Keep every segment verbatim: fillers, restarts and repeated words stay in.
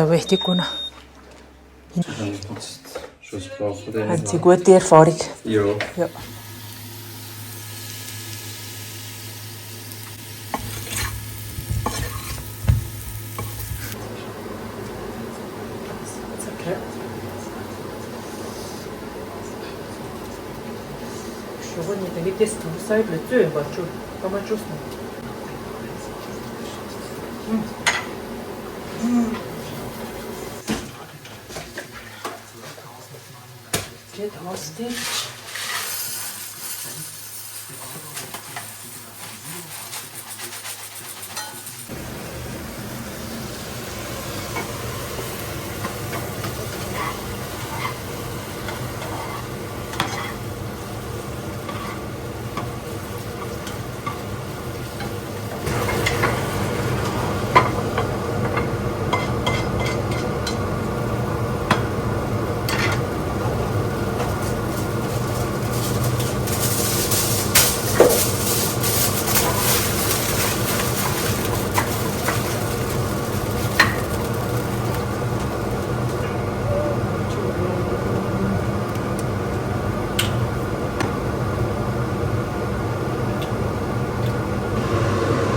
J'avais été qu'on a. J'en ai pas. Je sais pas. Faudrait aller voir. Un petit goût de Farik. Jo. Ja. It's okay. ཞོགས་པ་ནི་དེ་གའི་ཏེས་དུམ་བུ་སའི་ལ་བཙོས་ཡོད་པ་བཅུ་སྐར་མ་བཅུ་སོང་། Get lost in.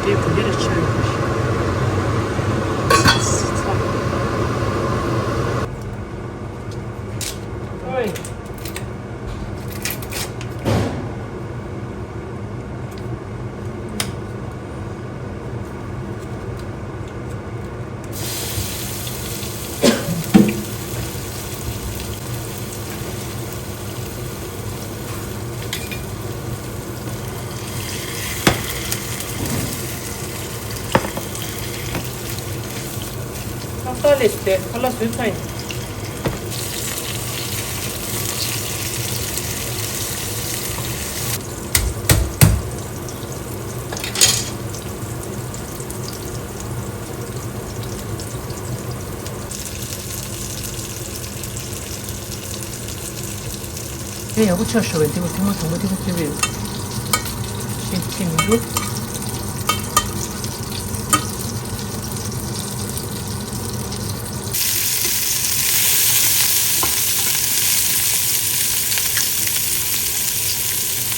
ཏག་ཏག་ལས་སུ་དེ་ཁ་ལག་བཟོས་ཚར་ཡིན། དེ་ཡག་པོ་ཆགས་ཤོར་བས་འདི་ག་ཐེངས་མ་དང་པོ་འདི་ག་བཙོས་པས། ཤེས་ཤེས་མི་འདུག་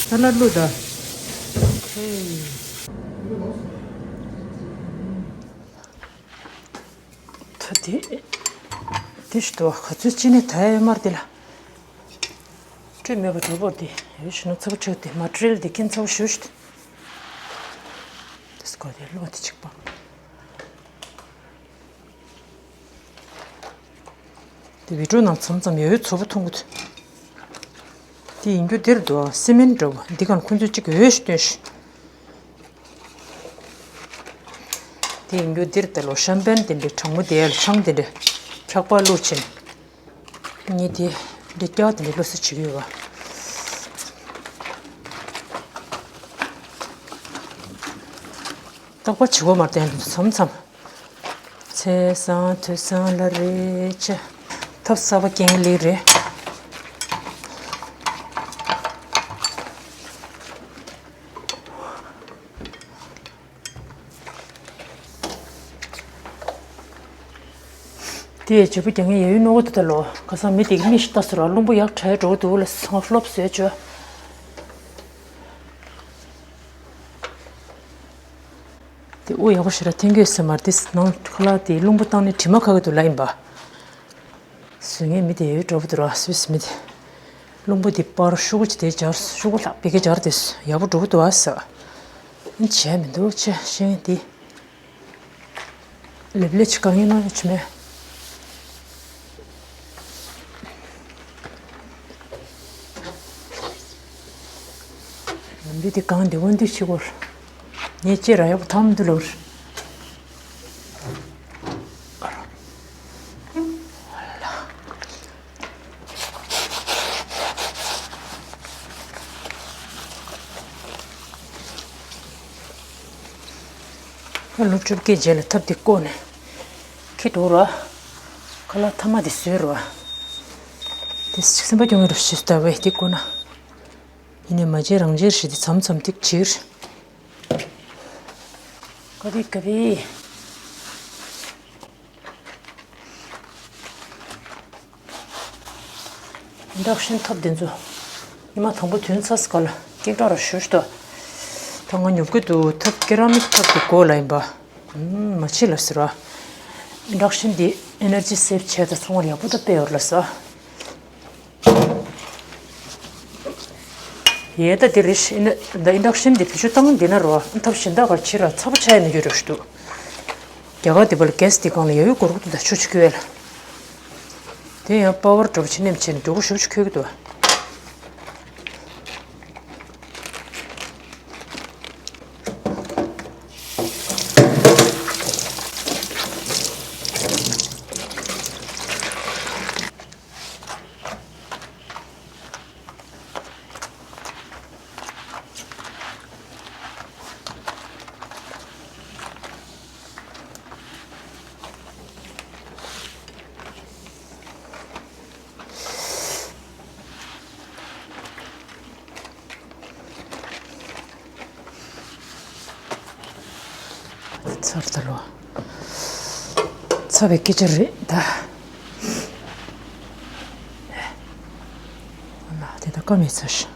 ས་ལ་བླུགས་དང་། ད་དེ། དེ་ཞིག་ཏུ་ག་ཚོད་ཅི་ནས་ད་ཡ་མར་དེ་ལ། སྤྲོད་མེད་པ་གྲོད་པོར་དེ་ཡོད་ཞུ་ན་ཚ་པོ་ཆགས་ཏེ་མ་ཊི་རི་ཡལ་དེ་ཁྱིམ་ཚ་པོ་ཞུ་ཞུ། དེ་སྐོར་དེ་ལོ་དེ་གཅིག་པ། དེ་བི་ཌིའོ་ནང་མཚམས་མཚམས་ཡོད་ཚོ་པོ་མཐོང་གི་འདུག་དེ་ཡིན་རྒྱུ་འདིར་འདུག་སི་མེན་འདྲ་བོ་འདི་གང་ཁོ་ཚོས་གཅིག་འོས་ཤིག་སྟོན་ཤིག་དེ་ཡིན་རྒྱུ་འདིར་ད་ལོ་ཤམ་པན་དེ་འདྲའི་གྲང་མོ་དེ་ལ་ཆང་དེ་འདྲའི་འཁྱག་པ་བླུགས་ཕྱིན། ངས་དེ་འདྲའི་སྐྱ་དེ་འདྲའི་བློ་གསལ་བྱེད་ཀྱི་ཡོད་པ། རྟག་པར་བྱེད་དགོས་མ་བསྟན་མཚམས་མཚམས། ཚེས་བཟང་དུས་བཟང་ལ་རེ་ཆེ། ཐབས་གསར་པ་རྐྱེན་ལེགས་རེད། དེ་ཡི་བརྗེ་པོ་རྒྱག་མཁན་ཡ་ཡུལ་རྣོ་བོ་དེ་ད་ལོ་ཁ་སང་མི་དེ་གི་མིག་ཤི་ལྟ་ཟེར་བ་རླུང་པོ་ཡག་དྲག་འགྲོ་གི་འདུག་ལ་སང་ཧྥ་ལོབ་བཟོས་བྱོས། དེ་དབུ་ཡག་པོ་ཞེ་དྲག་འཐེན་གྱི་ཡོད་ས་མ་རེད། དེ་ནང་ཁ་ལག་དེ་རླུང་པོ་བཏང་ནས་དྲི་མ་ཁ་གི་འདུག་ལ་ཡིན་པ། བཟོ་མཁན་མི་དེ་ཡོད་འགྲོ་གི་འདུག་ར་སུས་མི་དེ། རླུང་པོ་དེ་པར་ཤོག་གུ་ཅིག་དེ་སྦྱར་ཤོག་གུ་ལྷག་པའི་གི་སྦྱར་དེ་ཡག་པོ་འགྲོ་གི་འདུག་ཨ་ས། བྱས་མི་འདུག་ཆེ་ཤེས་དེ། ལེབ་ལེ་ཅི་གང་ཡིན་ན་ཡོད་ཆི་མེད། ལམ་བུ་དེ་གང་དེ་འོན་དུ་ཤི་གོ། ངས་ཅེ་ར་ཡག་པོ་ཐམ་དུ་ལོར། ཁ་ལོ་དྲུག་བརྒྱའི་རྗེས་ལ་ཐབ་འདི་བཀོག་ནས་ཁྱི་འགྲོ་ར། ཁ་ལག་ཐ་མ་འདི་བཟོས་ར། དེ་སེམས་པ་སྐྱོ་ངེས་རུ་ཞིག་ལྟ་བས་འདི་བཀོག་ན། ཡིན་ནས་མ་བྱས་རང་བྱས་ཞིག་འདི་མཚམས་མཚམས་ཏིག་བྱིར། ཀ་བི་ཀ་བི། ཨིན་ཌག་ཤན་ཐབ་དེ་ཚོ་ཉི་མ་དང་པོ་ཐོན་ཚར་སྐབས་ལ་ཀེག་ཏོག་ར་ཞུ་ཞུ་ཏོ། ད་ང་ཉོབ་ཀྱི་འདུག་ཐབ་ཀེ་ར་མིག་ཐབ་དེ་དགོས་ལ་ཡིན་པ། ཨུམ། མ་ཕྱི་ལ་ཟེར་བ། ཨིན་ཌག་ཤན་དེ་ཨེ་ནར་ཇི་སེབ་བྱས་ད་ཚང་མར་ཡག་པོ་ད་དཔེ་ཡོད་ལ་ཟེར། ཡས་ད་དེ་རེད། ཨིན་ད་ཨིན་ཌག་ཤན་དེ་བེད་སྤྱོད་བཏང་འདི་ན་རོ་ཐབ་གཞན་དག་གར་ཕྱིར་ར་ཚ་པོ་ཆགས་ཡ་ནི་ཡོད་རེད་ཞུ་འདུག་རྒྱ་གར་དེ་བ་ལ་གེ་སི་དེ་སྒང་ལ་ཡ་ཡོད་སྐོར་གུ་ད་ཆུ་ཆུ་ཁྱོད་ལ། དེ་ཡང་པ་ཝར་འགྲོ་བ་ཕྱི་ནེམ་བྱས་ནས་མགྱོགས་པོ་ཞུ་ཆུ་ཁྱོད་ཀྱི་འདུག་ཚར་ད་ལོ། ཚ་བའི་སྐད་ཆ་རེད་ད། ཨ་ན་དེ་ད་ཀ་མེད་ཚར་ཤག་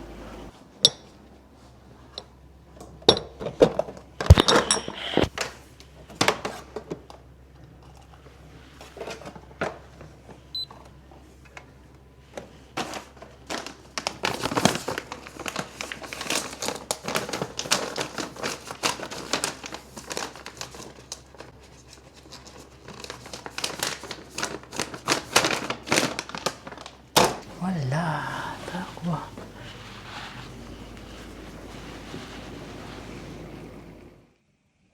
ཝ་ལ་ད་གོ།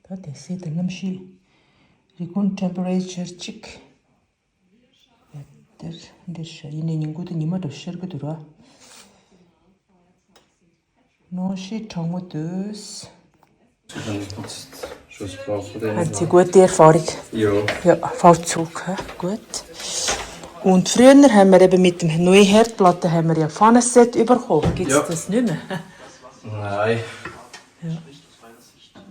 ད་དེ་སྲིད་དེ་གནམ་གཤིས་རི་ཀོན་ཊེམ་པ་རེ་ཅར་གཅིག་ཡ་དེར་འདིར་ཤ་ཡིན་ནས་ཉིན་གུང་དུ་ཉི་མ་འགྲོ་ཤར་གི་འདུག་ར། གནམ་གཤིས་གྲང་མོ་འདུག Einzige, der Fahrrad. Ja. Ja, Fahrzeug, hä? Gut. Und früher haben wir eben mit dem neuen Herdplatte haben wir ja Pfanne-Set überholt. Gibt es das nicht mehr? Nein. Ja.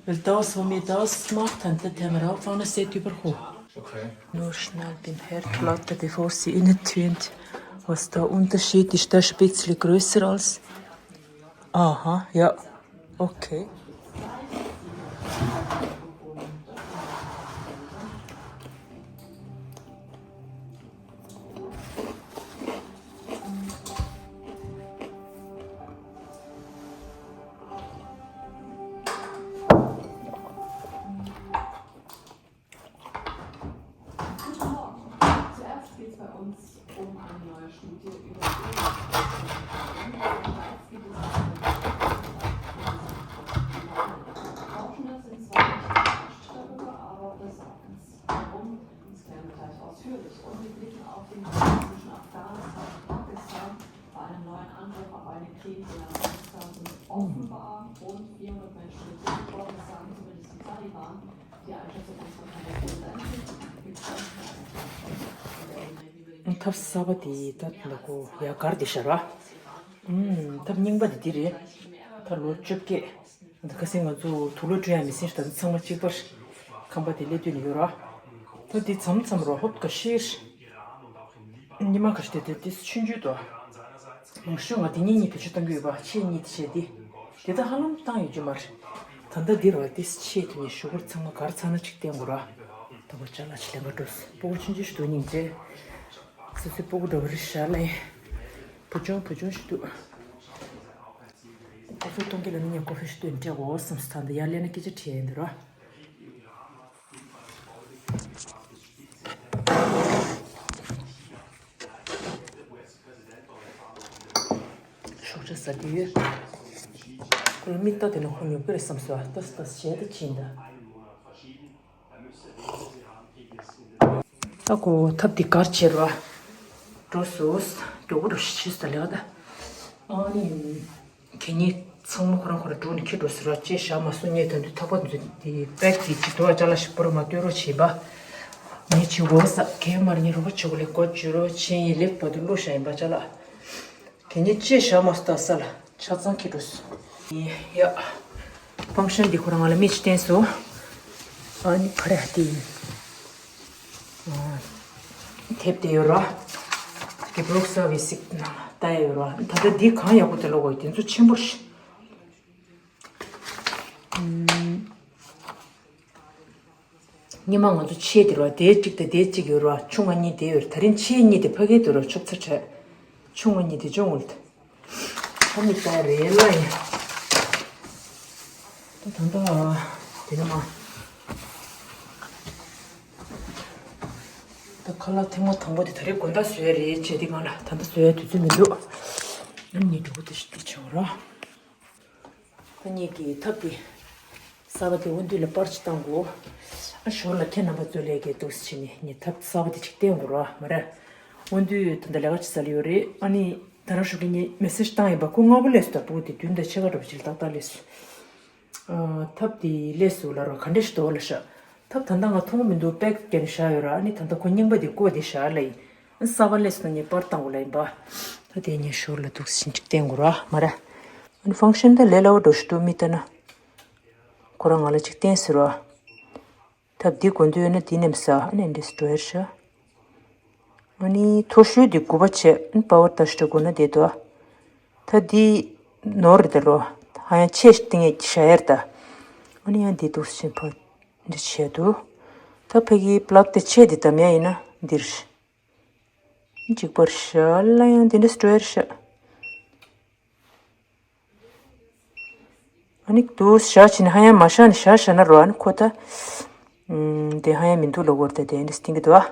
Weil das, wo wir das gemacht haben, dort haben wir auch Pfanne-Set überholt. Okay. Nur schnell beim Herdplatte, bevor sie innen tönt, was der Unterschied ist. Das ist ein bisschen größer als. Aha, ja. Okay. Guten Morgen. Zuerst geht es bei uns um eine neue Studie über Öl. In der Schweiz gibt es eine Forschende sind zwar nicht überrascht darüber, aber besorgt. Warum? Das klären wir gleich ausführlich. Und wir blicken auf den Krieg zwischen Afghanistan und Pakistan. Bei einem neuen Angriff auf eine Klinik in Afghanistan sind offenbar rund vierhundert Menschen getötet worden. Das sagen zumindest die Taliban. Die Einschätzung ist von Hamas Präsidentin. Wir sprechen gleich. ཐབས་གསར་པ་དེ་ད་ལ་གོ་ཡ་གར་དེ་ཤར་བ། ཐབས་རྙིང་པ་དེ་འདི་རེད། ད་ལོ་བཅོ་བརྒྱད། ད་ཁ་སང་ང་ཚོ་དུག་ལོག་སྤྲོད་ཡ་མི་སྲིད་ད་ཚང་མ་གཅིག་པར་ཁང་པ་དེ་སླེབས་དུས་ནས་ཡོད་ར། ད་དེ་མཚམས་མཚམས་རོ་ཧོབ་ཀ་ཤེར། ཉི་མ་ཁ་ཤས་དེ་དེ་ཆུང་ཆུང་དོ། ལོ་ཤོ་ང་དེ་གཉིས་གཉིས་བེད་སྤྱོད་གཏང་གི་ཡོད་པ་ཆེ་གཉིས་དེ་བྱས་དེ། དེ་ད་ཧ་ལམ་བཏང་ཡོད་རྒྱུ་མ་རེད། ད་ལྟ་འདི་ར་དེ་ཆེ་དེ་ནས་ཞུ་གུར་ཚང་མ་གར་ཚང་ན་ཅིག་བསྟན་དགོས་ར། ད་གོ་ཅ་ལག་ཆི་ལེན་ག་འགྲོ་སྤུ་གུ་ཆུང་ཆུང་ཞིག་འདུག་སྙིང་རྗེ། སོ་སོའི་སྤུ་གུ་འདྲ་བོ་རེད་ཤག་ལེ། བུ་ཆུང་བུ་ཆུང་ཞིག་འདུག་ཀོ་ཧྥི་གཏོང་གི་ལ་ནི་ངས་ཀོ་ཧྥི་ཞིག་སྟོན་སྤྲད་དགོས་བསམ་སོང་། ད་འདི་ཡར་སླེབས་ན་སྐད་ཆ་དྲིས་ཡིན་འདི་རོ། ཤུགས་ཆེ་ཟ་གི་ཡོད། ཁོ་ལ་མིག་ལྟ་དེ་ནི་ཁོ་ཉོབ་གི་རེད་བསམ་སོང་། ཨ་ཏོ་ཏོ་བྱས་ཏེ་ཕྱིན་ད། ད་ཁོ་ཐབ་དེ་གར་བྱེད་རོགས། འགྲོ་སོང་། མགྱོགས་པོ་འགྲོ་ཤི་ཤི་ས་ལེགས་ད། ཨ་ནི། གད་སྙིགས་ཚང་མ་ཁོ་རང་ཁོ་རང་འགྲོ་ནས་ཁྱེར་འགྲོ་ཟེར་བ་ཅེས་བཞག་མ་སོང་། ངས་ད་དུང་ཐག་པ་འདི་ཚོ་དེ་པེག་དེ་གཅིག་ཏུ་ཨ་ཅག་ལ་ཞིག་པོ་ར་མ་སྟོན་རོགས་བྱེད་པ། ངས་བྱེད་དགོས་ས་གས་མར་ངས་རོགས་པ་བྱེད་དགོས་ལས་འགོ་བརྗོད་རོགས་བྱེད་ཡིན་ལེགས་པ་དུ་བླུགས་བཞག་ཡིན་པ་ཅག་ལ། གད་སྙིགས་ཅེས་བཞག་མ་སོང་ད་ས་ལ་ཆ་ཚང་ཁྱེར་འགྲོ་སོང་། ཡ། ཕང་ཤན་འདི་ཁོ་རང་ང་ལ་མི་ཅིག་བསྟན་སོང་། ཨ་ནི་ག་རེ་ཧ་དེ་ཡིན། དེབ་དེ་ཡོད་ར། གི་པོ་ལོག་སར་བི་སི་ནང་ལ་ལྟ་ཡ་ཡོད་ར། ད་ལྟ་འདི་གང་ཡག་པོ་དེ་ལོག་གོ་དེ་ཚོ་ཆེན་པོ་རེད། སྔོན་མ་ང་ཚོ་ཆས་དེ་ར་དེ་གཅིག་དང་དེ་གཅིག་ཡོད་ར། ཆུང་ང་གཉིས་དེ་ཡོད་ར། ད་རིང་ཆས་གཉིས་དེ་ཕ་གིར་འདུག་ར། ཆོག་ཚ་དྲགས། ཆུང་ང་གཉིས་དེ་ཅུང་འོལ་ད། ཨ་ནི་ད་རེད་ལ་ཡིན། ད་ད་ད་དེ་ནི་མ། ད་ཁ་ལག་ཐེངས་མ་དང་པོ་དེ་ད་རེས་དགོང་དག་བཟོས་རེད་བྱས་དེ་གང་ལ་ད་ལྟ་བཟོ་ཡ་དུས་ཚོད་མི་འདུག་ཨ་ནི་འགྲོ་གི་དེ་ཞིག་དེ་བྱས་ར། ཨ་ནི་གི་ཐབ་དེ་གསར་པ་དེ་འོ་འདུས་ལ་པར་ཅིག་བཏང་གོ། ཨ་ཞོར་ལ་ཁྱེད་རྣམ་པ་ཚོ་ལས་ཀའི་འདུག་སེ་བྱས་ནས་ངས་ཐབ་གསར་པ་དེ་ཅིག་བསྟན་དགོས་ར་མ་རེད། འོ་འདུས་ད་ལྟ་ལས་ཀ་བྱེད་ས་ལ་ཡོད་རེད། ཨ་ནི་ད་རང་ཞོགས་ཀྱི་ངས་མེ་སེ་ཇི་བཏང་ཡིན་པ། ཁོ་སྔ་པོ་སླེབས་སོང་། ད་སྤུ་གུ་དེ་བདུན་དང་ཕྱེད་ཀ་འདྲ་པོ་ཅིག་ལ་ཏག་ཏག་སླེབས་སོང་། ཨ་ཐབ་དེ་སླེབས་སོང་ལབ་ར། ག་འདྲ་ཞིག་འདུག་ལབ་ཤག་ཐབ་ད་ལྟ་ང་མཐོང་གི་མི་འདུག་པེག་བརྒྱབ་ནས་བཞག་ཡོད་ར། ཨ་ནི་ད་ལྟ་ཁོ་རྙིང་པ་དེ་བཀོག་བསྡད་བཞག་ལབ་ཡིན། ཨ་གསར་པ་སླེབས་སོང་ན་ངས་པར་བཏང་དགོས་ལབ་ཡིན་པ། ད་དེ་ངས་ཞོར་ལ་འདུག་སེ་ཅིག་བསྟན་དགོས་ར་མ་རེད། ཨ་ནི་ཕང་ཤན་ད་ལས་སླ་བོ་འདྲ་ཞིག་འདུག་མི་ལྟ་ན། ཁོ་རང་ང་ལ་ཅིག་བསྟན་ཟེར་བ། ཐབ་འདི་གོན་འདོད་ཡོད་ན་འདི་ནེམ་ས། ཨ་ནི་འདི་སི་ཊོ་ཡར་ཤ། ཨ་ནི་མཐོ་ཤོས་འདི་དགུ་པ་བྱས། ཨ་ནི་པ་ཝར་ད་ཤི་ཏྲ་གོན་ན་བསྡད་འདུག་ད་འདི་ནོར་རེད་ད་རོ། ཧ་ཡང་ཆེ་ཏིང་ངེ་ཤ་ཡར་ད། ཨ་ནི་ཡང་འདི་འདུག་སེ་ཕ་འདི་བྱས་འདུག་ད་ཕ་གི་པ་ལག་དེ་ཆེ་འདི་དམ་ཡ་ཡིན་ན་འདིར། གཅིག་པར་བཞག་ལ་ཡང་དེ་འདྲ་སི་ཊོ་ཡར་བཞག་ཨ་ནི་དུ་བཞག་བྱས་ནས་ཧ་ཡང་མ་བཞག་ནས་བཞག་བཞག་ན་རོ། ཨ་ནི་ཁོ་ད། ཨུམ། དེ་ཧ་ཡང་མི་འདུག་ལ་བོར་ད་དེ་འདྲ་སྟེང་གི་འདུག་ཨ།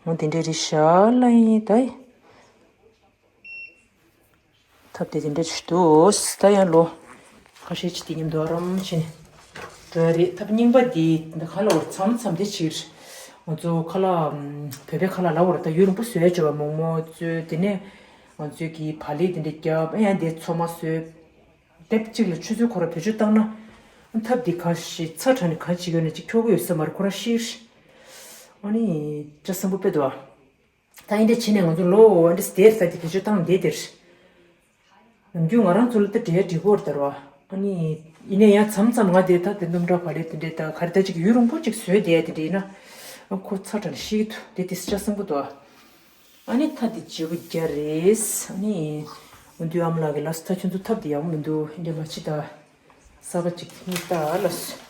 འོ་དེ་འདྲ་རེད་བཞག་ལ་ཡིན་ད། ཐབ་དེ་དེ་འདྲ་ཞིག་འདུག་ད་ཡང་ལོ་ཁ་ཤས་ཅིག་དེ་མཉམ་དུ་ཨ་རམ་བྱས་ནས་འགྲོ་ཡ་རེད། ཐབ་རྙིང་པ་འདི་འདི་ག་ལ་བར་མཚམས་མཚམས་དེ་ཕྱིར། ང་ཚོ་ཁ་ལག་བོད་པའི་ཁ་ལག་ལ་བར་ད་ཡུན་རིང་པོ་བཟོས་བྱས་པ་མོག་མོག་བཙོས། དེ་ནས་ང་ཚོས་ཀྱི་བག་ལེབ་དེ་འདྲ་བརྒྱབ། ཨ་ཡང་དེ་ཚོ་མ་བཟོས། དེབ་གཅིག་ལ་ཆུ་ཚོད་ཁོ་ར་བེད་སྤྱོད་བཏང་ན། ཐབ་འདི་ག་ཞིག་ཚ་དྲགས་ནས་ག་བྱེད་ཀྱི་ཡོད་ན་ཅིག་འཁྱོག་གི་ཡོད་ས་མ་རེད། ཁོ་རང་ཤི་རེད། ཨ་ནི་བཀྲ་བཟང་པོ་དཔེ་འདུག་ཨ། ད་ཡིན་འདྲ་བྱས་ནས་ང་ཚོ་ལོ་འདི་སྡེར་ས་དེ་བེད་སྤྱོད་བཏང་བསྡད་དེར། ནམ་རྒྱུན་ང་རང་ཚོ་ལ་ད་འབྲེལ་འགྲིག་གོ་རེད་ད་རོ། ཨ་ནི་ཡིན་ནའི་ཡང་མཚམས་མཚམས་ང་དེ་ད་དེ་ནུབ་འདྲ་བག་ལེབ་དེ་འདྲས་ད་ག་རེ་ད་ཅིག་ཡུན་རིང་པོ་ཅིག་བཟོས་བསྡད་དེ་འདྲས་ཡིན་ན། ཁོ་ཚ་དྲགས་ཤི་གི་འདུག་དེ་དེ་བཀྲ་བཟང་པོ་འདུག་ཨ་ནི་ད་དེ་བརྗེ་པོ་རྒྱག་རེད། ཨ་ནི་འོ་འདུས་ཨ་མ་ལགས་ཀྱིས་ལབ་སོང་། ད་ཁྱོད་ཚོ་ཐབ་དེ་ཡག་པོ་མི་འདུག་འདི་འདྲས་མ་བྱེད་ད། གསར་པ་ཅིག་རྙེད་ད་ལབ་སོང་།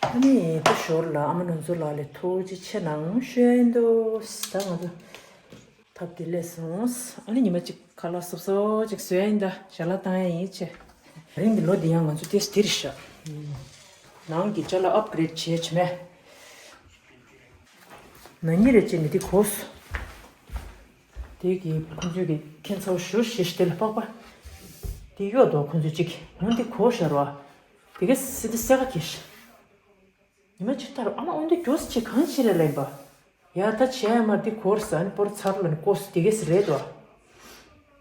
ཨ་ནི་ད་ཞོར་ལ་ཨ་མ་ནོར་འཛོམས་ལགས་ལ་ཐུགས་རྗེ་ཆེ་གནང་ཞུ་ཡ་ཡིན་འདུག་ད་ང་ཚོ་ཐབ་དེ་སླེབས་སོང་། ཨ་ནི་ཉི་མ་གཅིག་ཁ་ལག་སོབ་སོབ་ཅིག་བཟོ་ཡ་ཡིན་ད། ཞལ་ལག་བཏང་ཡ་ཡིན་ཆེ། རིང་གི་ལོ་འདི་ཡང་ང་ཚོ་ཏེས་འདིར་བཞག་ནང་གི་ཅ་ལག་ཨབ་གྷི་རེད་བྱས་བྱས་མེད། ན་ནིང་རེ་བྱས་ནས་འདི་གོ་སོང་། དེ་གི་ཁོང་ཚོས་ཀྱི་ཁྱད་མཚར་ཞུ་ཞེས་དེ་ལ་པག་པ། དེ་གཡོག་དོ་ཁོང་ཚོས་ཅིག་འོ་འདི་གོ་ཤར་བ། དེ་ག་སི་དེ་སེ་ག་གེ་ཤ། ཉི་མ་གཅིག་ལྟར་ཨ་མ་འོན་ཏེ་མགྱོགས་སེ་ཅིག་གང་བྱེད་རེད་ལབ་ཡིན་པ། ཡ་ད་བྱས་ཡ་མ་འདི་གོར་ས་ནི་པོར་ཚར་ལ་ནི་ཀོས་དེ་གས་རེད་དོ།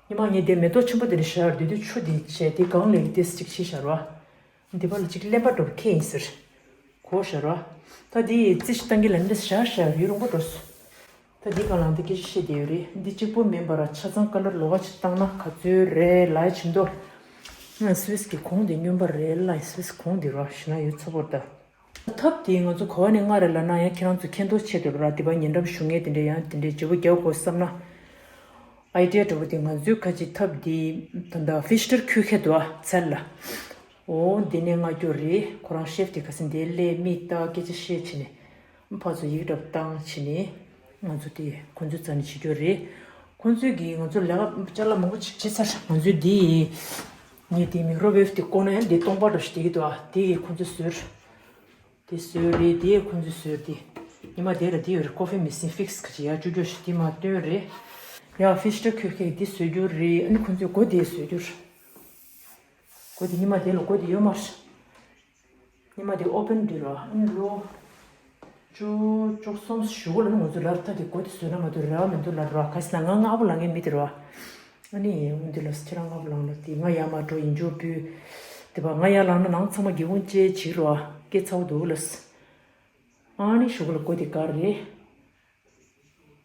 ཉི་མ་ངས་དེ་མེ་ཏོག་ཆེན་པོ་དེ་ནི་ཤར་དེ་དུས་ཆུ་དེ་བྱས་དེ་གང་ལས་ཀྱི་དེ་སི་ཅིག་ཕྱི་ཤར་བ། འདི་པ་ལ་ཅིག་གླེན་པ་འགྲོ་ཁེ་ཡིན་ཟེར། གོ་ཤར་བ། ད་དེ་རྩི་ཞིག་བཏང་གི་ལ་འདི་ཤར་ཤར་ཡུན་རིང་པོ་འགྲོ་སོང་། ད་འདི་གང་ལ་འདི་སྐད་ཆ་བཤད་དེ་ཡོད་རེད། འདི་གཅིག་པོ་མིན་པར་ཆ་ཚང་ཀ་ལར་ལོགས་ཀ་ཅིག་བཏང་ན་ག་ཚོད་རེད་ལ་ཆེ་མདོག་ང་སུད་སི་གི་གོང་དེ་སྨྱོན་པ་རེད་ལ་སུད་སི་གོང་དེ་རོ་ཞུ་ན་ཡོད་ཚོད་པོར་ད། ཐབ་དེ་ང་ཚོ་ག་བ་ནས་མངགས་རེད་ལབ་ན་ཡང་ཁྱེད་རང་ཚོ་མཁྱེན་རྟོགས་ཆེད་དུ་ར་དེ་པ་ཉེ་འགྲམ་བཞུགས་མཁན་དེ་འདྲས་ཡང་དེ་འདྲས་བརྗེ་པོ་རྒྱག་དགོས་བསམ་ན། ཨའི་ཌི་ཡ་འདྲ་པོ་དེ་ང་ཚོའི་ཁ་ཅིག་ཐབ་དེ་ད་ལྟ་ཕི་ཤི་ཊར་ཁུལ་ཁེ་འདུག་ཨ་ཚལ་ལ། འོ་འདི་ནས་མངགས་རྒྱུ་རེད། ཁོ་རང་ཤེ་ཕི་དེ་ག་ཚོད་འདི་སླེབས་མི་ལྟ་སྐད་ཆ་བཤད་བྱས་ནས་ཕར་ཚུར་ཡིག་འདྲ་པོ་བཏང་བྱས་ནས་ང་ཚོ་དེ་ཁོ་ཚོའི་རྩ་ནས་བྱེད་རྒྱུ་རེད། ཁོ་ཚོས་ཀྱིས་ང་ཚོ་ལས་ཀ་ཅ་ལག་མང་པོ་ཅིག་བྱེད་ཚར། ང་ཚོས་འདི་ངས་དེ་མིག་རོ་ཝེབ་དེ་བཀོག་ན་ཡང་འདི་སྟོང་པ་འདྲ་ཞིག་བསྡད་ཀྱི་འདུག་ཨ། དེ་ཡིས་ཁོ་ཚོས་བཟོས། དེ་བཟོས་རེད། དེ་ཁོ་ཚོས་བཟོས་དེ། ཉི་མ་དེ་ལ་དེ་ཡོད་རེད། ཀོ་ཕི་མི་སིན་ཕིག་སི་ག་ཅིག་ཡར་བཅུག་རྒྱུ་ཞིག་དེ་མར་བཏོན་རེད། ཡ་ཕི་ཤི་ཊར་ཁུལ་ཁེ་དེ་བཟོས་རྒྱུ་རེད། ཨ་ནི་ཁོ་ཚོས་སྒོ་དེ་བཟོས་རྒྱུ་རེད། སྒོ་དེ་ཉི་མ་དེ་ལ་སྒོ་དེ་ཡོད་མ་རེད། ཉི་མ་དེ་ཨོ་པན་དུས་ར་ཨ་ནི་ལོ་བཅུ་བཅུ་གསུམ་བཞུགས་ལ་ནི་ང་ཚོ་ལར་ཐ་དེ་སྒོ་དེ་བཟོས་ན་མ་གཏོགས་རེ་བ་མི་འདུག་ལར་ར། ག་ཟེར་ན་ང་སྔ་པོ་ལངས་མཁན་མི་དེ་ར། ཨ་ནི་འོན་ཏེ་ལ་ཁྱེད་རང་སྔ་པོ་ལངས་ལ་དེ་ང་ཡར་མར་འགྲོ་ཡིན་འཇུག་བུ། དེ་པ་ང་ཡར་ལངས་ན་ནང་ཚང་མ་སྒེའུ་ཁུང་བཅད་བྱིག་ར་སྐད་ཚ་བོ་འདུག་ལ། ཨ་ནི་གཞུག་ལ་སྒོ་དེ་ག་རེད།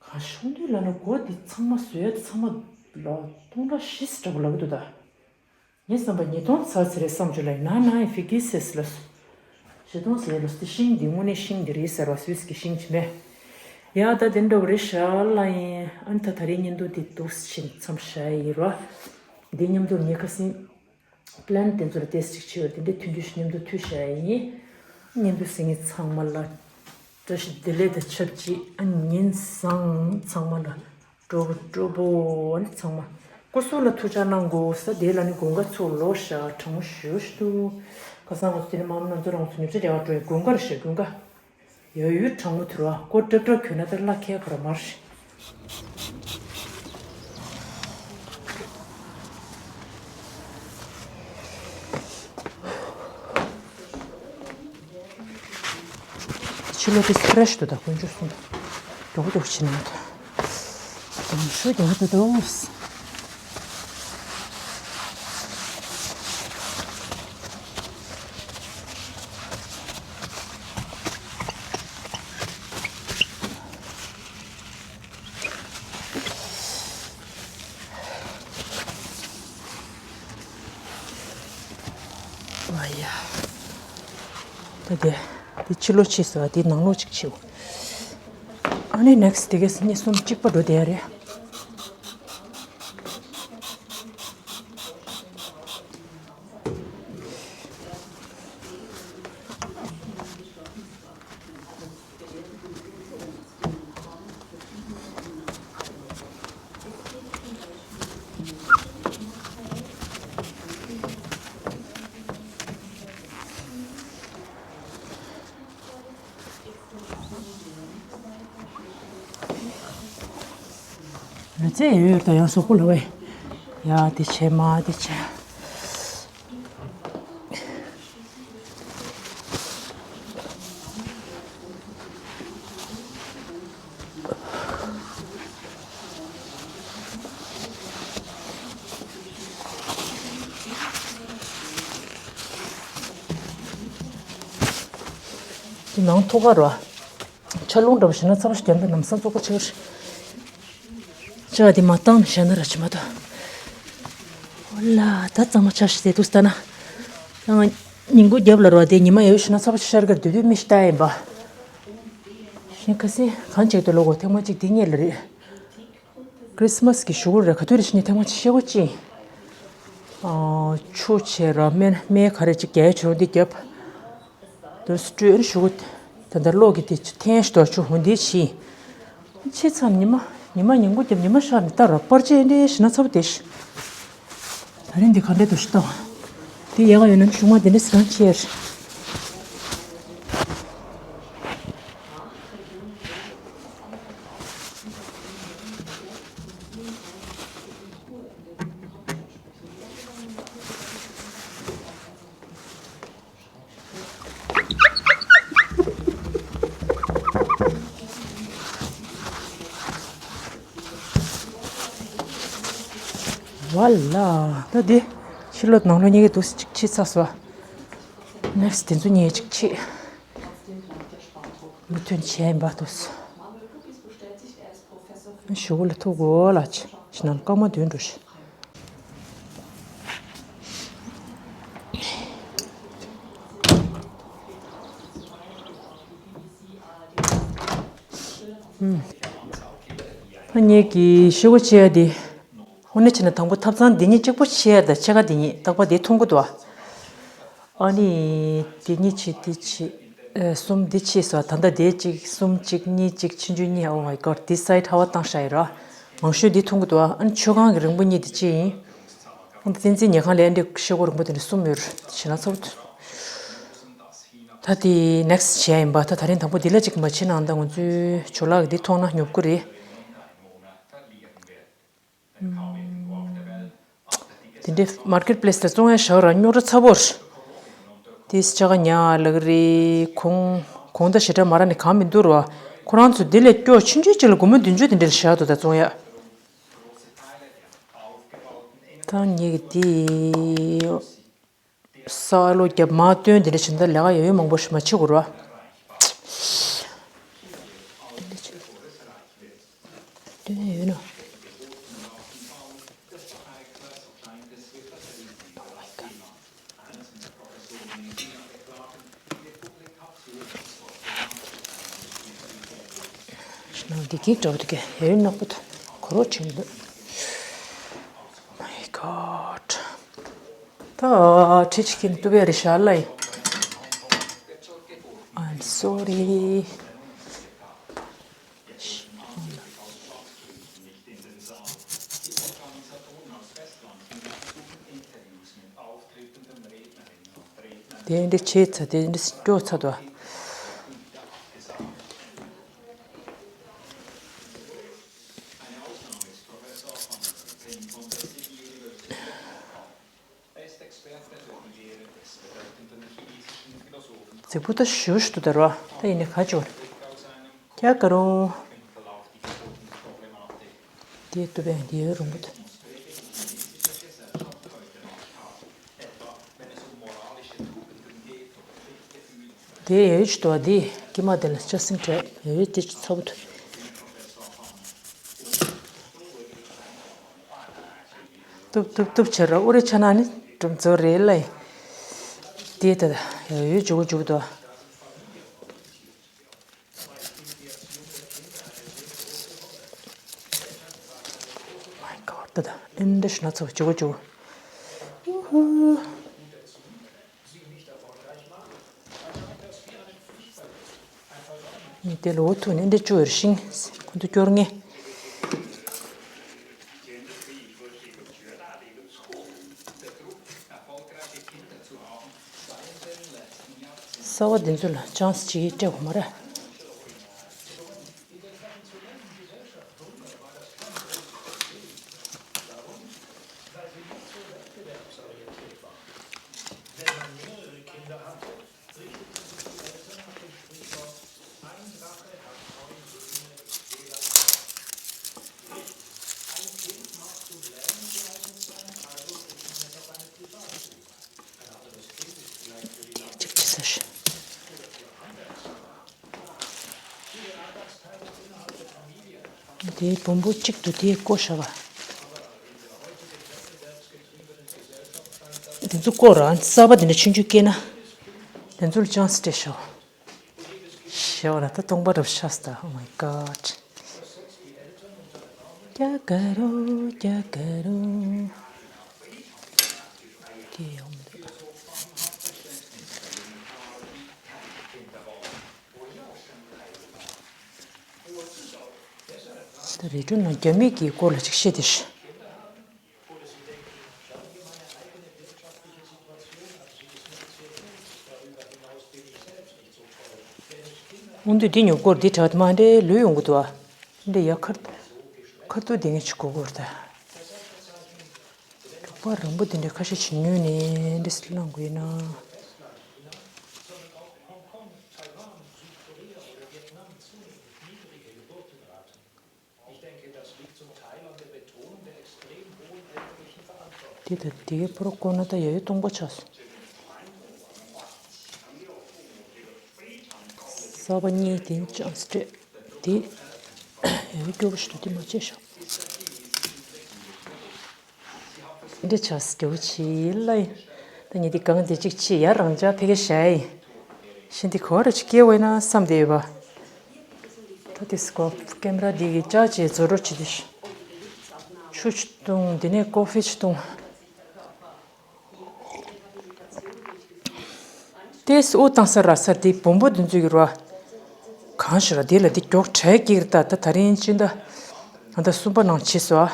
ག་ཤོང་དུས་ལ་ནི་སྒོ་དེ་ཚང་མ་བཟོས་ཚང་མ་ལ་སྟོང་ཕྲག་བཞི་ཙམ་འདྲ་པོ་ལབ་ཀྱི་འདུག་ད། ངས་བསམ་པ་ཉིས་སྟོང་ཚར་ཚར་རེད་བསམ་བྱུང་ལ་ཡིན་ན་ན་ཡིན་ཕི་ཀི་སེས་ལ་སོ། བཞི་སྟོང་ཟེར་ལ་སོ་དེ་ཤིང་འདི་དངོས་གནས་ཤིང་འདི་རེད་ཟེར་བ་སུད་སི་གི་ཤིང་ཅི་མེད། ཡ་ད་དེ་འདྲ་བོ་རེད་ཤག་ལ་ཡིན། ཨ་ནི་ད་ད་རེས་བརྙན་ཐུང་འདི་འདུག་སེ་ཕྱིན་མཚམས་བཞག་ཡིན་རོ། འདི་མཉམ་དུ་ངས་ཁ་སང་པི་ལན་དེ་ཚོ་ལ་ཏོག་ཙམ་ཅིག་བྱས་པ་དེ་འདྲའི་ཐུང་ཐུང་ཞིག་མཉམ་དུ་མཐུད་བཞག་ཡིན། བརྙན་ཐུང་གཟིགས་མཁན་ཚང་མ་ལ་བཀྲ་ཤིས་བདེ་ལེགས་དང་ཆབས་ཅིག་ཨ་ཉིན་བཟང་ཚང་མ་ལ། སྤྲོ་པོ་སྤྲོ་པོ་ཨ་ནི་ཚང་མ། སྐུ་གཟུགས་ལ་ཐུགས་ཅག་གནང་དགོས་ས་དེ་ལ་ནི་དགུན་ཁ་ཚུར་ལོག་ཤག་གྲང་མོ་ཞེ་པོ་ཞིག་འདུག་ཁ་སང་ང་ཚོ་དེ་ནི་མ་མ་ང་ཚོ་རང་ཚོ་ཉིན་ཚེ་རྒྱ་གར་འགྲོ་ཡི་དགུན་ཁ་རེད་ཤག་དགུན་ཁ། ཡོད་ཡོད་གྲང་མོ་དུ་ར་ཀོ་ཀྲབ་ཀྲབ་གྱོན་ན་ད་ལ་ཁྱད་ཁོ་ར་མར། ཕྱི་ལོགས་དེ་ཕི་རེ་ཤི་འདུག་ད་དཀོན་མཆོག་གསུམ། མགྱོགས་མགྱོགས་ཕྱིན་ན་ད། ཞུ་མགྱོགས་འདུག་ད། ཨ་ཡ། ད་དེ་དེ་ཕྱི་ལོགས་ཕྱིས་སོ། དེ་ནང་ལོགས་ཅིག་ཕྱིའོ། ཨ་ནི་ནེག་སི་དེ་གས་གཉིས་གསུམ་གཅིག་པ་འགྲོ་བསྡད་ཡ་རེད། ལུས་རྩལ་ཡོད་ཡོད་ད་ཡང་སོག་པོ་ལ་བས། ཡ་དེ་བྱས་མ་དེ་བྱས། དེ་ནང་ཐོག་ཁ་རོ། ཆར་རླུང་འདྲ་པོ་ཞིག་ན་ཚ་པོ་ཞིག་རྒྱབ་ན་ལམ་སང་བཙོག་པོ་ཆེ་བར། ལྕགས་དེ་མ་བཏང་ནས་བཞག་ན་ར་ཅི་མ་གཏོགས། ཨོ་ལ་ད་གཙང་མ་ཆ་ཞིག་དེ་འདུག་ལྟ་ན། ད་ང་ཉིན་གུང་རྒྱབ་ལ་རོ་དེ་ཉི་མ་ཡོད་ཞུ་ན་ཚ་པོ་ཆེ་ཤར་གར་དུས་དུས་མི་ཞིག་ལྟ་ཡིན་པ། ཤིང་ཁ་སེ་གང་ཅིག་ཏུ་ལོ་གོ་ཐེངས་མ་གཅིག་དེ་ངེད་ལ་རེད། ཁྲིས་མས་ཀྱི་ཞུ་གུ་རེད་ག་དུས་རེ་ཞིག་ནས་ཐེངས་མ་གཅིག་ཤེས་གོ་ཅི། ཆུ་ཆེ་ར་སྨན་སྨན་ག་རེ་ཅིག་རྒྱག་ཡ་བྱུང་འདི་རྒྱབ། དོ་སི་སྤྲོད་ཞུ་གུ། ད་ལྟ་གློག་གི་དེ་ཆུ་འཐེན་ཞུ་དོ་ཆུ་འོ་འདི་ཕྱིན། ཕྱི་མཚམས་ཉི་མ་ཉི་མ་ཉིན་གུང་རྒྱབ་ཉི་མ་ཤར་ནས་ལྟ་རོགས་པར་ཅན་འདྲེ་ཞིག་ན་ཚ་པོ་དེ་ཤི། ད་རིང་འདི་ག་འདྲ་འདུག་ཤི་ལྟ། དེ་ཡག་ཡོད་ན་ཤུགས་མ་དེ་འདྲ་སི་རང་ཆེར། ཝ་ལ། ད་འདི་ཕྱི་ལོགས་ནང་ལོགས་གཉིས་ཀའི་དུས་སུ་གཅིག་ཕྱིས་ཚར་སོང་། ནེག་སི་དེ་ཚོ་གཉིས་གཅིག་ཕྱིས། མུ་མཐུད་བྱས་ཡིན་པ་དུས་སུ། ཞུ་གུ་ལ་ཐུག་གོ་ལ་ཕྱི་ནང་སྐར་མ་བདུན་འགྲོ་ཤི། ཨ་ངེད་ཀྱི་ཤོག་བུ་ཆེ་ཡ་དེ། ཧོ་ནེ་ཆེ་ན་དང་པོ་ཐབ་ཚང་འདི་གཉིས་གཅིག་པོ་ཆེ་ཡ་དང་ཕྱེད་ཀ་འདི་གཉིས་རྟག་པ་འདི་མཐོང་གི་འདུག་ཨ་ནི། འདི་གཉིས་ཆེ་འདི་ཆེ། ཨེ་གསུམ་འདི་ཆེ་སོ་ད་ལྟ་འདི་གཅིག་གསུམ་གཅིག་གཉིས་གཅིག་ཆུང་ཆུང་གཉིས། Oh my god, this side ཧ་བ་བཏང་ཤ་ཡི་ར། མང་ཤོས་འདི་མཐོང་གི་འདུག་ཨ་ནི་མཆོད་ཁང་གི་རིང་པོ་གཉིས་འདི་གཅིག་ཡིན། ཨ་ནི་བསྟན་འཛིན་ཉལ་ཁང་ལ་ཨ་འདྲས་ཤོག་གུ་རིང་པོ་དེ་འདྲ་གསུམ་ཡོད་རེད་བྱས་ན་ཚ་པོ། ད་དེ་ནེག་སི་བྱས་ཡིན་པ་ད་ད་རིང་དང་པོ་འདི་ལ་ཅིག་མ་བྱེད་ནའང་ད་ང་ཚོའི་ཇོ་ལགས་ཀྱི་འདི་མཐོང་ན་ཉོབ་ཀྱི་རེད། དེ་འདྲའི་མར་ཀེ་ཊི་པི་ལེ་སི་ལ་བཙོང་ཡ་བཞག་ར་རྙོག་དྲ་ཚ་པོ་རེད། དེ་ཅ་ག་ཉག་ལག་རེད་གོང་གོང་ད་ཞེ་དྲག་མ་རག་ནས་གང་མི་འདུག་ར། ཁོ་རང་ཚོ་འདི་ལས་སྐྱོ་ཆུང་ཆུང་ཅིག་ལ་སྒོར་མོ་བདུན་ཅུ་དེ་འདྲ་ལ་བཞག་འདུག་ད་བཙོང་ཡ། ད་ངེད་ཀྱི་དེ། ས་ཨ་ལོ་རྒྱབ་མ་སྟོན་དེ་འདྲ་བྱེད་ད་ལས་ཀ་ཡོད་ཡོད་མང་པོ་ཞིག་མ་བྱེད་དགོས་ར། སྟོན་ཡ་ཡོད་ན། འདི་གིན་འདྲ་བོ་འདུག་གས། ཡ་ཡོད་ནག་པོ་འདུག། གོ་རོགས་བྱེད་མི་འདུག། My God. ད་ཁྲི་ཆི་ཀིན་ཏུ་བེ་རི་ཤ་ལ་ཡིན། I'm sorry. དེ་འདྲ་བྱས་ཚར། དེ་འདྲ་སྐྱོ་ཚར་དོ། རྫིག་པོ་ད་ཞུ་ཞུ་དུ་དར་བ་ད་ཡིན་ནི་ག་ཅོ། ཀྱ་ཀ་རུང་། དེ་ཏུ་བེ་དེ་རུང་བུ་ད། དེ་ཡོད་ཅི་ཏོ་དེ་ཀྱི་མ་དེ་ལ་ཅ་སིན་ཏྲེ་ཡོད་ཅི་ཚ་བུ་ཏུ། ཏུབ་ཏུབ་ཏུབ་ཆེ་ར་ཨུ་རེ་ཆ་ན་ནི་གྲུམ་ཚོ་རེ་ལ་ཡི། དེ་ད་ཡོད་ཅི་གུ་ཅུ་ཏོ། My God, ད་ད་ཨིན་དྲ་ཤི་ན་ཚོ་ཅུ་གུ་ཅུ། ཨུ་ཧུ། མི་དེ་ལོ་ཐུ་ནི་འདི་བཅུ་ཡོད་ཤིང་ཁོ་ཚོ་སྐྱོར་ངེས། གསར་བ་འདི་ཚོ་ལ་ཅང་སི་ཅིག་སྤྲད་དགོས་མ་རེད། དེའི་བུམ་པ་གཅིག་ཏུ་དེའི་ཀོ་ཤ་བ། དེ་ཚོ་ཀོ་ར་གསར་པ་དེ་འདྲ་ཆུང་ཆུང་སྐྱེས་ན། དེ་ཚོ་ལ་ཅང་སི་སྤྲད་ཤོག། ཞེས་པ་ལ་ད་སྟོང་པ་རབ་ཤ་སྟ། Oh my God. ཀྱ་ཀ་རུ་ཀྱ་ཀ་རུ། དེ་ཡོང་མི་འདུག། ད་རི་ཀྲུང་ནང་རྒྱ་མི་གི་སྐོར་ལ་ཅིག་བཤད་དེ་ཤི། འོན་ཏེ་འདི་ཉོ་སྐོར་འདི་དྲག་མ་འདྲེ་ལུས་ཡོང་གི་འདུག་ཨ། འདི་ཡ་ཁར་ཁར་ཏུ་འདི་ངས་ཅིག་གོ་གོར་ད། གྲོགས་པ་རང་པོ་འདི་འདྲ་ཁ་ཤས་ཅིག་ཉོས་ནས་འདི་སི་ལང་དགོས་ན། དེ་ད་དེ་གའི་པོ་རོ་ཀོ་ན་ད་ཡ་ཡོད་སྟོང་པ་ཆགས་སོང་། གསར་པ་གཉིས་དེ་ཅང་སི་སྤྲད་དེ་ཡ་ཡོད་སྐྱོ་པོ་ཞིག་འདུག་དེ་མ་བྱས་ཤོག། འདི་ཆགས་སྐྱོ་ཆེ་ལ་ཡིན། ད་ངས་འདི་གང་འདི་གཅིག་ཆེ་ཡ་རང་ཅག་ཕ་གི་བྱ་ཡིན། ཤིན་ཏི་གོ་ར་ཅིག་སྐྱེ་བས་ན་བསམ་བསྡད་ཡོད་པ། ད་དེ་སྐོར་ཀེམ་ར་འདི་གི་ཅག་ཅེས་བཟོ་འདྲ་བྱེད་དུས། ཆུ་ཅིག་བཏུང་། དེ་ནས་ཀོ་ཧྥི་ཅིག་བཏུང་། ཏེས་ཨུ་བཏང་ས་ར་ས་དེ་བུམ་པ་འདི་ཚོ་གི་ར། གང་ཞིག་ར་དེ་ལ་དེ་མགྱོགས་དྲག་ཀྱིར་ད་ད་ད་རིང་སྤྱི་ཟླ་ད་གསུམ་པ་ནང་བྱས་སོ།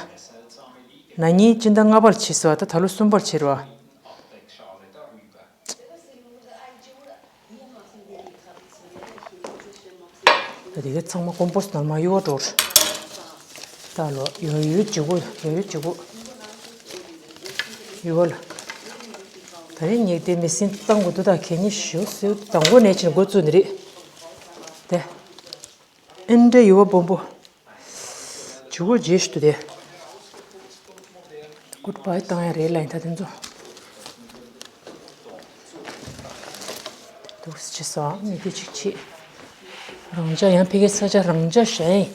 ན་ནིང་སྤྱི་ཟླ་ལྔ་པར་བྱས་སོ། ད་ད་ལོ་གསུམ་པར་བྱས་ར། ད་དེ་ག་ཚང་མ་ཀོམ་པོ་སི་ནང་མ་གཡུག་འགྲོ། ད་ལོ་ཡོ་ཡོ་ཅི་གོ་ཡོ་ཡོ་ཅི་གོ་ཡོ་ལ། ད་རིང་ངས་དེ་མི་སྲིན་བཏང་དགོས་འདུག་ད་གད་སྙིགས་ཞུ་སེའུ་དང་པོ་ནས་ཕྱིན་འགོ་བཙུགས་ནི་རེད། དེ་ཨིན་འདྲ་ཡོ་བ་བོན་པོ། ཇུ་བོ་རྗེས་སུ་དེ། ཀུད་པའི་བཏང་ཡ་རེད་ལ་ཡིན་ད་དེ་ཚོ། འདུག་སེ་བྱེད་སོང་མི་དེ་གཅིག་བྱེད། རང་ཅག་ཡང་ཕ་གིའི་ས་ཆ་རང་ཅག་བཞག་ཡིན།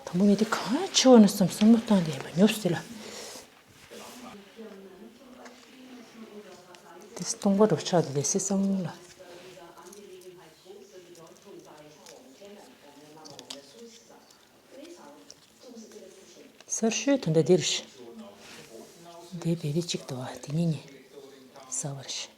དང་པོ་ངས་དེ་གང་ཆེ་བ་ན་བསམ་བསམ་བློ་བཏང་དེ་ཡིན་པ་ཉོབ་སྲིད་ལ། དེ་སྟོང་པ་རུ་ཆགས་དེ་དེ་སེ་བསམ་ལ། ཚུར་ཤོད་དུ་འདྲ་འདིར་ཤི། འདི་བེ་བི་གཅིག་ཏུ་བ་དེ་ཉིད་ཉིད་ས་བར་ཤི།